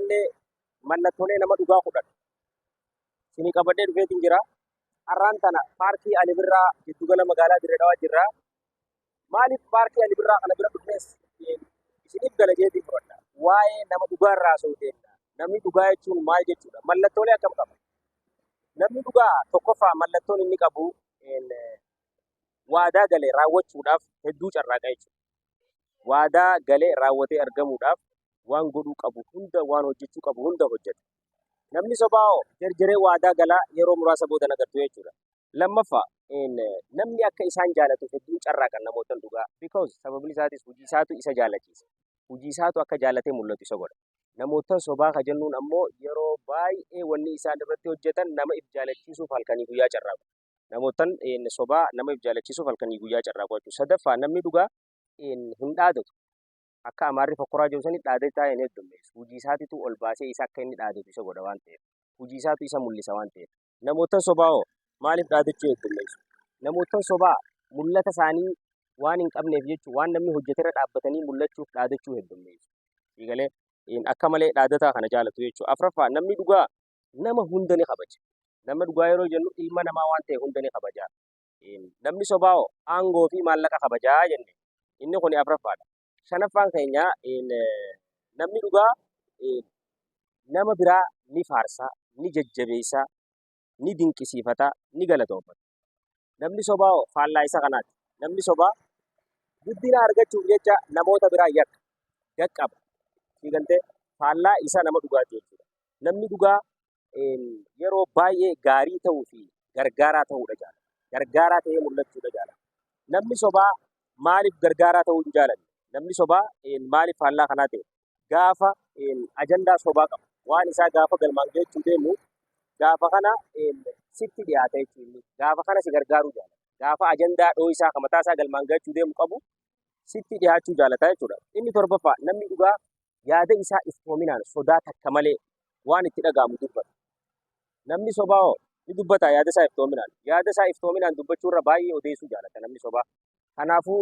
Har'allee mallattoolee nama dhugaa 10 isinii qabadhee dhufeetiin jira. Har'aan tana paarkii Ali Birraa giddugala magaalaa Dirree Dhawaa jirra. Maaliif paarkii Ali Birraa kana bira dhufnes isiniif gala jeetiin fudhadha. Waa'ee nama dhugaa irraa haasa'uu deemna. Namni dhugaa jechuun maal jechuudha? Mallattoolee akkam qaba? Namni dhugaa tokkoffaa mallattoon inni qabu waadaa gale raawwachuudhaaf hedduu carraaqa jechuudha. Waadaa gale raawwatee argamuudhaaf waan godhuu qabu hunda, waan hojjechuu qabu hunda hojjeta. Namni sobaa hoo jerjeree waadaa galaa yeroo muraasa booda hin agartu jechuudha. Lammaffaa namni akka isaan jaalatuuf hedduun carraaqan namootan dhugaa. Because sababni isaatis hojii isaatu isa jaalachiisa. Hojii isaatu akka jaalatee mul'atu isa godha. Namoottan sobaa ka jennuun ammoo yeroo baay'ee wanni isaan irratti hojjetan nama if jaalachiisuuf halkanii guyyaa carraaqu. Namoottan sobaa nama if jaalachiisuuf halkanii guyyaa carraaqu jechuudha. Sadaffaa namni dhugaa hin dhaadatu. Akka Amaarri fokkoraa jiru sanitti dhaadataa hin heddummeessu. Hojii isaatitu ol baasee isa akka inni dhaadatu isa godha waan ta'eef. Hojii isaatu isa mul'isa waan ta'eef. Namoottan sobaa hoo maaliif dhaadachuu heddummeessu? Namoottan sobaa mul'ata isaanii waan hin qabneef jechuun waan namni hojjeterra dhaabbatanii mul'achuuf dhaadachuu heddummeessu. Siigalee akka malee dhaadataa kana jaalatu jechuudha. Afraffaa namni dhugaa nama hunda ni kabaja. Nama dhugaa yeroo jennu ilma namaa waan ta'e hunda ni kabaja. Namni sobaa hoo aangoo fi maallaqa kabajaa jenne. Inni kun afraffaadha. Shanaffaan keenya namni dhugaa nama biraa ni faarsa, ni jajjabeessa, ni dinqisiifata, ni galatoomfata. Namni sobaa hoo faallaa isa kanaati. Namni sobaa guddina argachuuf jecha namoota biraa yakka, gaqqaba. Sii galtee faallaa isa nama dhugaati jechuudha. Namni dhugaa yeroo baay'ee gaarii ta'uu fi gargaaraa ta'uudha jaalata. Gargaaraa ta'ee mul'achuudha jaalata. Namni sobaa maaliif gargaaraa ta'uu hin jaalanne? Namni sobaa maaliif faallaa kanaa ta'e? Gaafa ajandaa sobaa qabu. Waan isaa gaafa galmaan gahachuu deemu gaafa kana sitti dhiyaata jechuudha. Gaafa kana si gargaaruu jaalata. Gaafa ajandaa dhooysaa kan mataa isaa galmaan gahachuu deemu qabu sitti dhiyaachuu jaalata jechuudha. Inni torbaffaa namni dhugaa yaada isaa iftoominaan sodaa takka malee waan itti dhaga'amu dubbata. Namni sobaa hoo ni dubbata yaada isaa iftoominaan. Yaada isaa iftoominaan dubbachuu irra baay'ee odeessuu jaalata namni sobaa. Kanaafuu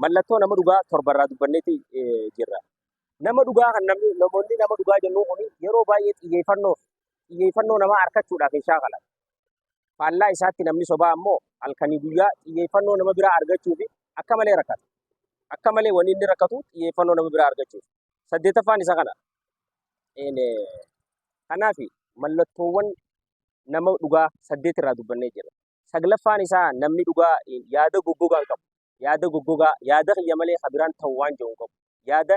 mallattoo nama dhugaa torbarraa dubbanneeti jirra. Nama dhugaa kan namni namoonni nama dhugaa jennu kun yeroo baay'ee xiyyeeffannoo namaa argachuudhaaf hin shaakalan. Faallaa isaatti namni sobaa ammoo halkanii guyyaa xiyyeeffannoo nama biraa argachuuf akka malee rakkata. Akka malee wanni inni rakkatu xiyyeeffannoo nama biraa argachuuf. Saddeettaffaan isa kana. Kanaaf mallattoowwan nama dhugaa saddeet irraa dubbannee jirra. Saglaffaan isaa namni dhugaa yaada goggogaa hin qabu. Yaada goggogaa yaada kiyya malee ka biraan ta'u waan jedhu hin qabu. Yaada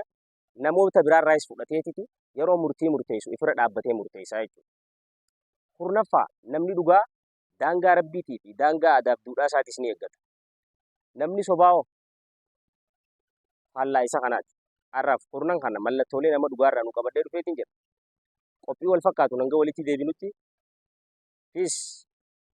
namoota biraarraayis fudhateetiti yeroo murtii murteessu ifirra dhaabbatee murteessaa jechuudha. Kurnaffaa namni dhugaa daangaa Rabbiitii fi daangaa aadaaf duudhaa isaatis ni eeggata. Namni sobaa hoo faallaa isa kanaati. Har'aaf kurnan kana mallattoolee nama dhugaarraa nu qabadhee dhufeetiin jira. Qophii wal fakkaatu hanga walitti deebinutti. Peace.